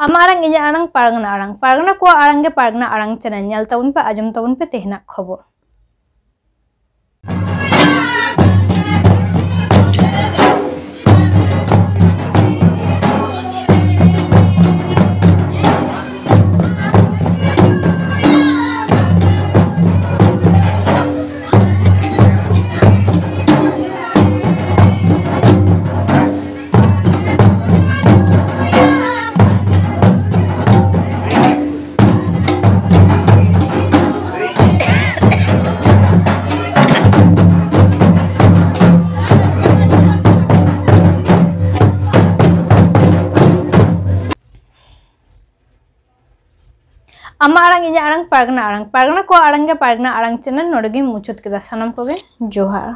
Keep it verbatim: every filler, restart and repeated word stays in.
ᱟᱢᱟᱜ ᱟᱲᱟᱝ, ᱤᱧᱟᱹᱜ ᱟᱲᱟᱝ, ᱯᱟᱨᱜᱟᱱᱟ ᱟᱲᱟᱝ᱾ ᱯᱟᱨᱜᱟᱱᱟ ᱠᱚᱣᱟᱜ ᱟᱲᱟᱝ ᱜᱮ ᱯᱟᱨᱜᱟᱱᱟ ᱟᱲᱟᱝ ᱪᱮᱱᱮᱞ᱾ ᱧᱮᱞ ᱛᱟᱵᱚᱱ ᱯᱮ, ᱟᱸᱡᱚᱢ ᱛᱟᱵᱚᱱ ᱯᱮ ᱛᱮᱦᱮᱧᱟᱜ ᱠᱷᱚᱵᱚᱨ᱾ ᱟᱢᱟᱜ ᱟᱲᱟᱝ, ᱤᱧᱟᱹᱜ ᱟᱲᱟᱝ, ᱯᱟᱨᱜᱟᱱᱟ ᱟᱲᱟᱝ᱾ ᱯᱟᱨᱜᱟᱱᱟ ᱠᱚᱣᱟᱜ ᱟᱲᱟᱝ ᱜᱮ ᱯᱟᱨᱜᱟᱱᱟ ᱟᱲᱟᱝ ᱪᱮᱱᱮᱞ᱾ ᱱᱚᱰᱮ ᱜᱤᱧ ᱢᱩᱪᱟᱹᱫ ᱠᱮᱫᱟ᱾ ᱥᱟᱱᱟᱢ ᱠᱚᱜᱮ ᱡᱚᱦᱟᱨ᱾